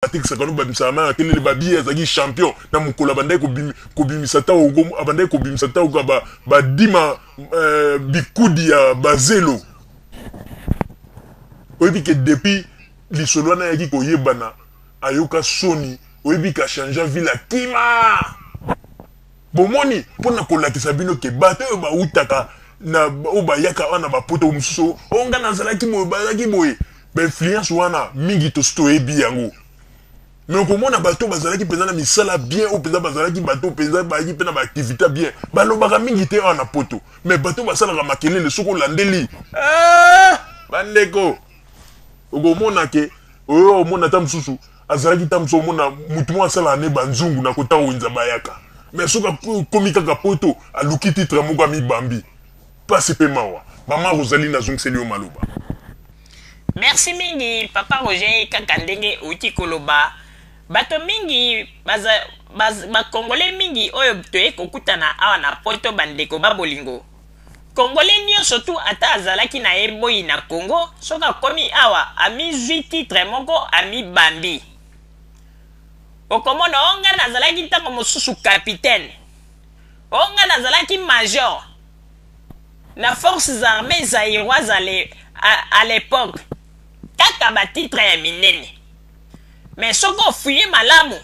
Batekisaka no, babimisaka na makelele, babi azalaki champion na mokolo abandaki kobimisa ntango abandaki kobimisa ntango badima bikudi ya bazelo. Oyebi ke depuis lisolo wana ayaki koyebana, ayoka soni. Oyebi ke achanger ville, akima. Bomoni, mpona kolakisa bino ke bato oyo bautaka na oyo bayaka wana bapoto mosusu, oyo nga nazalaki boye, bazalaki boye, bainfluence wana mingi tosi toyebi yango. Mais okomona bato bazalaki mpenza na misala bien, oyo mpenza bazalaki bato mpenza bayaki mpe na baactivité bien, balobaka mingi te awa na poto. Mais bato basalaka makelele, soki olandeli, ah, bandeko, okomona ke oyo omona ata mosusu azalaki ta mosusu, omona motu moko asalaka ne banzungu na kota wenza bayaka. Mais soki akomi kaka poto, aluki titre moko, amibambi. Pasi mpe mawa. Mama Rosalie, nazongiseli yo maloba. Merci mingi, papa Roger. Kaka ndenge outi koloba, bato mingi bacongolais mingi oyo toye kokutana awa na poto, bandeko babolingo, congolais nyonso tu, ata azalaki na ye boyi na Congo, soki akomi awa, amizwi titre moko, amibambi. Okomona o ngai nazalaki ntango mosusu capitaine, o ngai nazalaki major na Forces armées zaïroises à l'époque, kaka batitre ya minene. Mais soki ofuye malamu,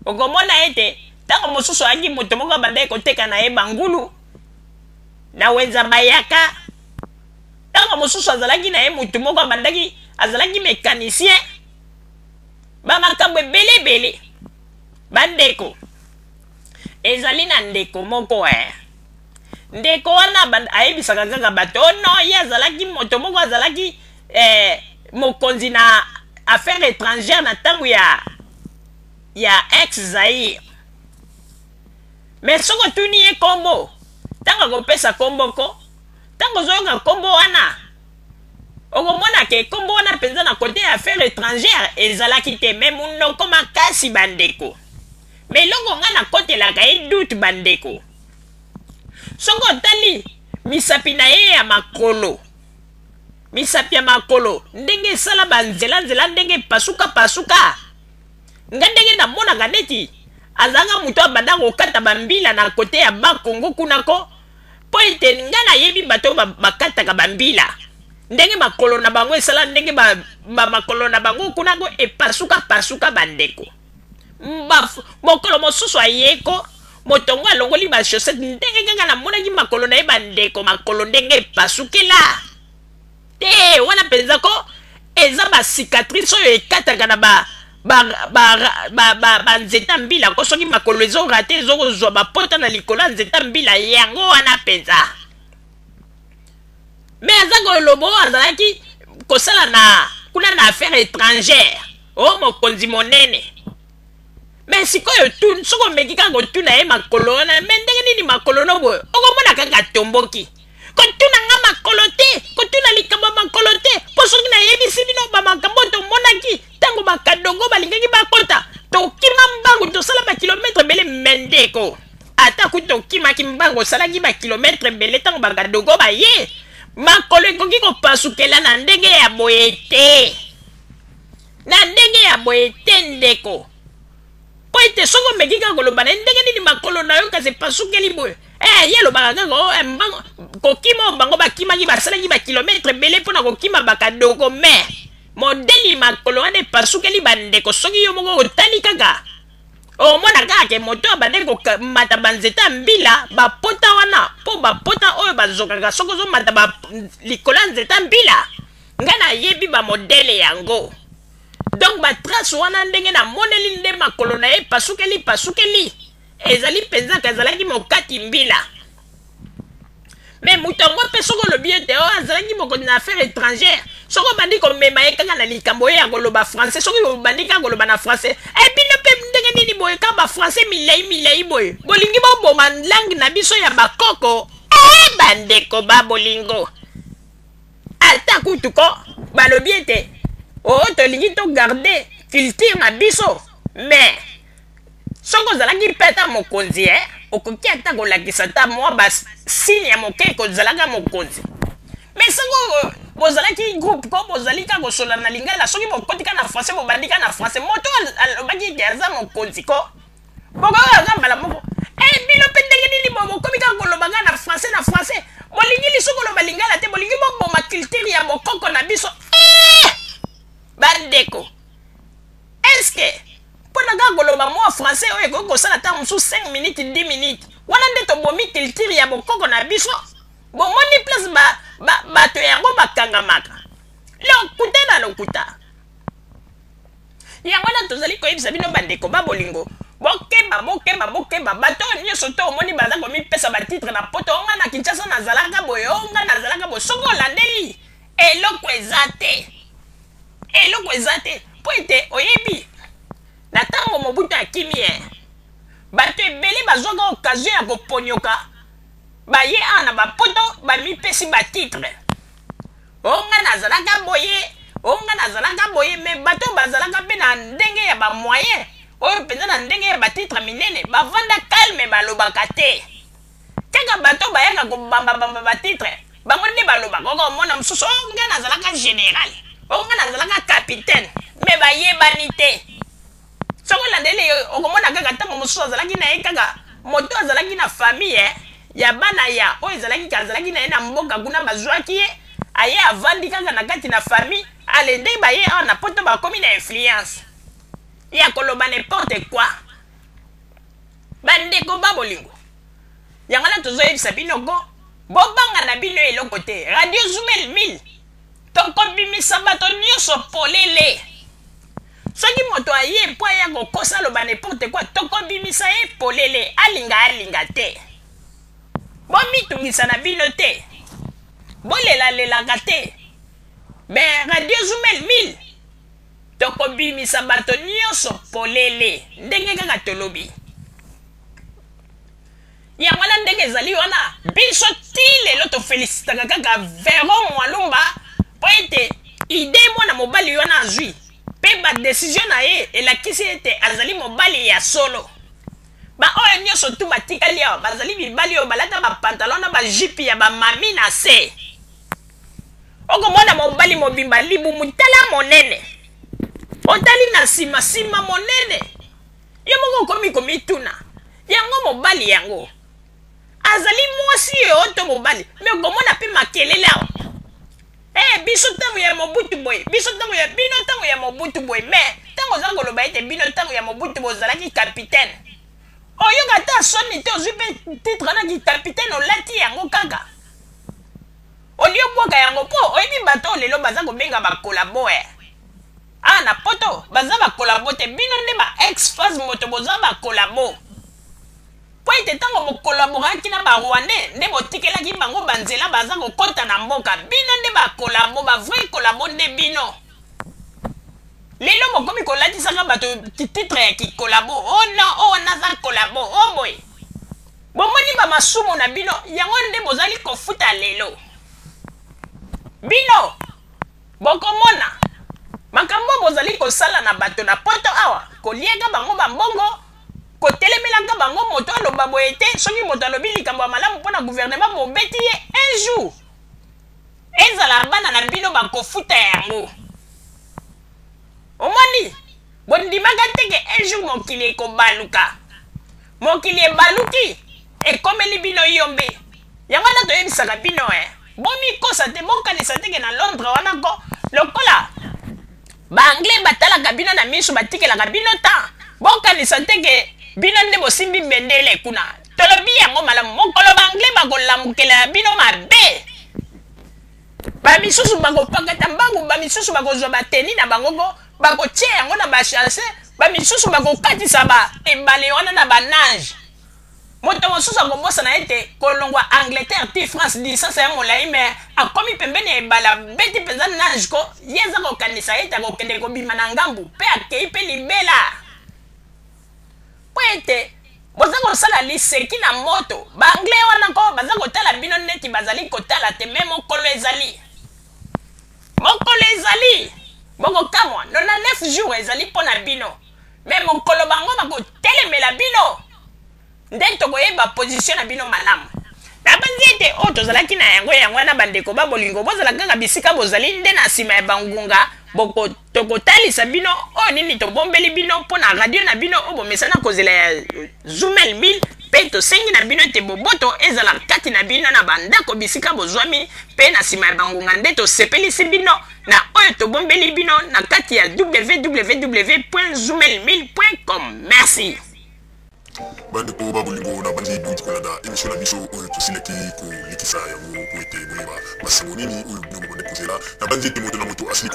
okomona ete ntango mosusu ayaki moto moko abandaki koteka na ye bangulu na wenza bayaka. Ntango mosusu azalaki na ye motu moko abandaki, azalaki mécanicien, bamakambo ebele ebele. Bandeko, ezali na ndeko moko ndeko wana ayebisaka kaka bato, oh non, ye azalaki moto moko azalaki mokonzi na affaire étrangère na ntango ya ex Zaire. Mais soki otuni ye nkombo, ntango akopesa nkombo ko, ntango ozoyoka nkombo wana, okomona ke nkombo wana mpenza na côté ya affaire étrangère ezalaki te. Mais monoko makasi, bandeko. Mais eloko nga nakotelaka ye doute, bandeko, soki otali misapi na ye ya makolo, misapi ya makolo ndenge esala banzela-nzela, ndenge epasuka pasuka, nga ndenge namonaka neti azalaka moto abanda kokata bambila na côté ya Bakongo kuna ko, mpo ete nga nayebi bato bakataka bambila, ndenge makolo na bango esala, ndenge ba makolo na bango kuna ko epasuka pasuka. Bandeko, mokolo mosusu ayeko moto ngo alongoli bachaussette, ndenge kaka namonaki makolo na ye, bandeko, makolo ndenge epasukela te wana mpenza ko eza bacicatrice oyo ekataka na ba banzete ya mbila ko. Soki makolo ezorater, ezokozwa bapota na likolo ya nzete ya mbila yango wana mpenza. Mais aza koloba oyo azalaki kosala na kuna na affaire étrangère, o mokonzi monene. Mais sikoyo soki omeki kaka kotuna ye makolo wana, mais ndenge nini makolo no boye, okomona kaka tomboki: "Kotuna nga makolo te, kotuna likambo ya makolo te, mpo soki nayebisi bino bamakambo tomonaki ntango bakadongo balingaki bakota, tokima mbangu, tosala bakilomètre ebele." Mais ndeko, ata kutu tokimaki mbangu, osalaki bakilomètre ebele, ntango bakadogo baye, makolo ekoki kopasukela na ndenge ya boye te, na ndenge ya boye te, ndeko. Mpo ete soki omeki kaka koloba na ye ndenge nini makolo na yo kasi epasukeli boye, ye alobaka kaka oh, mbango kokima oyo bango bakimaki, basalaki bakilomètre ebele mpona kokima bakadoko. Mais modèle makolo wana epasukeli, bandeko, soki yo moko otali kaka, omona kaka ke moto abandaki komata banzete ya mbila, bapota wana, mpo bapota oyo bazokaka soki ozomata likolo ya nzete ya mbila, ngai nayebi bamodèle yango. Donc batrace wana, ndenge namoneli nde makolo na ye pasukeli pasukeli, ezali mpenza azalaki mokati mbila. Mais moto yango mpe, soki olobi ete oyo azalaki mokonzi na affaire étrangère, soki obandi komema ye kaka na likambo oyo ya koloba français, soki obandi kaka koloba na français, e bino mpe ndenge nini boye, kaka bafrançais milai milai boye, bolingi boboma langue na biso ya bakoko. E bandeko ba bolingo, ata kutu ko balobi ete oyo tolingi togarder culture na biso, mais soki ozalaki mpe ata mokonzi, okoki ata kolakisa ata mwa basigne ya moke kozalaka mokonzi. Mais soki Bozalaki groupe ko, bozali kaka kosolola na lingala, soki bokoti kaka na français, bobandi kaka na français. Moto alobaki ete aza mokonzi ko. Bokoyoka kaka mbala moko, Eh, bino mpe ndenge nini bo bokomi kaka koloba kaka na français na français? Bolingi lisusu koloba lingala te, bolingi boboma culture ya bokoko na biso. Eh! Bandeko, est-ce que mpo na kaka koloba mwa français oyo ekoki kosala ntango mosusu 5 minutes 10 minutes, wana nde tobomi culture ya bokoko na biso? Bomoni place ba, ba, bato yango bakangamaka lokuta na lokuta. Yango wana tozali koyebisa bino bandeko ba bolingo, bokeba, bokeba, bokeba. Bato oyo nyonso to omoni baza komipesa batitre na poto, o nga na Kinshasa nazalaka boye, o nga nazalaka boye, soki olandeli eloko eza te, eloko eza te. Mpo ete oyebi na ntango Mobutu akimi, bato ebele bazwaka occasion ya koponyoka, baye awa na bapoto bamipesi batitre, o nga nazalaka boye, o nga nazalaka boye. Me bato oyo bazalaka mpe na ndenge ya bamoyen oyo mpenza na ndenge ya batitre minene bavanda calme, balobaka te. Kaka bato bayaka kobambabamba batitre, bango nde balobaka. Okomona mosusu, o nga nazalaka général, o nga nazalaka capitaine, me bayebani te. Soki olandeli, okomona kaka ntango mosusu azalaki na ye kaka moto azalaki na famille ya bana ya oyo ezalaki azalaki na ye na mboka kuna, bazwaki ye aye avandi kaka na kati na famille. Ale nde baye awa na poto bakomi na influence ya koloba n'importe quoi. Bandeko ba bolingo, yango wana tozoyebisa bino ko bobanga na bino eloko te. Radio Zumel 1000 tokobimisa bato nyonso polele. Soki moto aye mpo aya kokosa, aloba n'importe quoi, tokobimisa ye polele, alinga alinga te. Bomitungisa na bino te, bolelalelaka te. Me Radio Zumel 1000 tokobimisa bato nyonso polele ndenge kaka tolobi. Yango wana ndenge ezali wana, biso ti lelo tofelisitaka kaka Vero Mwalumba mpo ete ide mwana mobali wana azwi mpe badesizio na ye elakisi ete azali mobali ya solo. Baoyo nyonso tu batikali awa bazali mibali oyo balata bapantalon na bajipe ya bamami na se. Okomona mobali mobimba libumu tala monene, otali na nsima nsima monene, yo moko okomi komituna yango mobali yango azali mwasi oyo to mobali. Me okomona mpe makelele awa, biso ntango ya Mobutu boye, biso ntango ya bino ntango ya Mobutu boye. Me ntango oza koloba ete bino ntango ya Mobutu bozalaki capitaine, oyoka ata soni te? Ozwi mpe titre wana ki capitaine, olati yango kaka olie obwaka yango, mpo oyebi bato oyo lelo baza kobenga bacollabo awa na poto baza bacollabo te. Bino nde ba ex-FAZ moto boza bacollabo, mpo ete ntango bokolaboraki na barwandais nde botikelaki bango banzela baza kokɔta na mboka. Bino nde bacollabo, bavrai collabo nde bino. Lelo bokomi kolatisaka bato titre ya kicollabo. O non, o wana aza collabo o boye. Bomoni bamasumu na bino, yango nde bozali kofuta lelo. Bino bokomona makambo bozali kosala na bato na poto awa, koliaka bango bambongo, kotelemelaka bango moto aloba boye te. Soki moto alobi likambo ya malamu mpo na gouvernement, bobeti ye. Un jour ezala bana na bino bakofuta yango. Omoni, bondimaka te ke un jour mokili ekobaluka. Mokili ebaluki, ekomeli bino yombe. Yango wana toyebisaka bino, bomikosa te, bokanisa te ke na Londres wana ko lokola baanglais batalaka bino na miso, batikelaka bino temps, bokanisa te ke bino nde bosimbi bendele kuna. Tolobi yango malamu, mokolo baanglais bakolamukela bino mabe, bamisusu bakopakata mbangu, bamisusu bakozwa bateni na bango ko bakotia yango na bachase, bamisusu bakokatisa ba ebale wana na banage. Moto mosusu akobosana ete kolongwa Angleterre ti France distance ya molai, me akomi pembeni ya ebale, abeti mpenza nage ko ye aza kokanisa ete akokende kobima na ngambu, mpe akei mpe libela. Mpo ete boza kosala liseki na moto, baanglais wana ko baza kotala bino neti bazali kotala te. Me mokolo ezali, mokolo ezali bokokamwa. 99 jours ezali mpo na bino, me mokolo bango bakotelemela bino nde tokoyeba position na bino malamu. Nabanzi ete oyo tozalaki na yango yango wana, bandeko ba bolingo, bozala kaka bisika bozali, nde na nsima ya bangonga boko tokotalisa bino oyo nini tobombeli bino mpo na radio na bino oyo bomesana kozela ya Zumel 1000, mpe tosengi na bino ete boboto ezala kati na bino na bandako bisika bozwami, mpe na nsima ya bangonga nde tosepelisi bino na oyo tobombeli bino na kati ya www.zumel1000.com. Merci. Bandeko ba bolingo, na banzi bouti kolanda emission na biso oyo tosilaki kolekisa yango po ete boyeba basango nini oyo bino bobandaki kozela. Na banzi ete moto na moto asili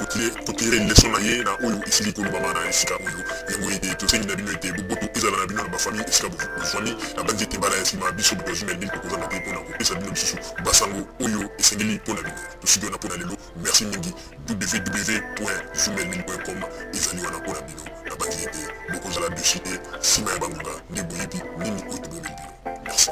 kotire leson na ye na oyo esili kolobama na esika oyo yango ete tosengi na bino ete boboto ezala na bino na bafamille esika bozwami. Na banzi ete mbala ya nsima biso bato ya Zumel 1000 tokozanga te mpo na kopesa bino lisusu basango oyo esengeli mpo na bino. Tosuki wana mpo na lelo. Merci mingi. www.zumel1000.com ezali wana mpo na bino. Nabanzi ete bokozala dessus te nsima ya bangonga nde boyebi nini oyo tobombeli bino. Merci.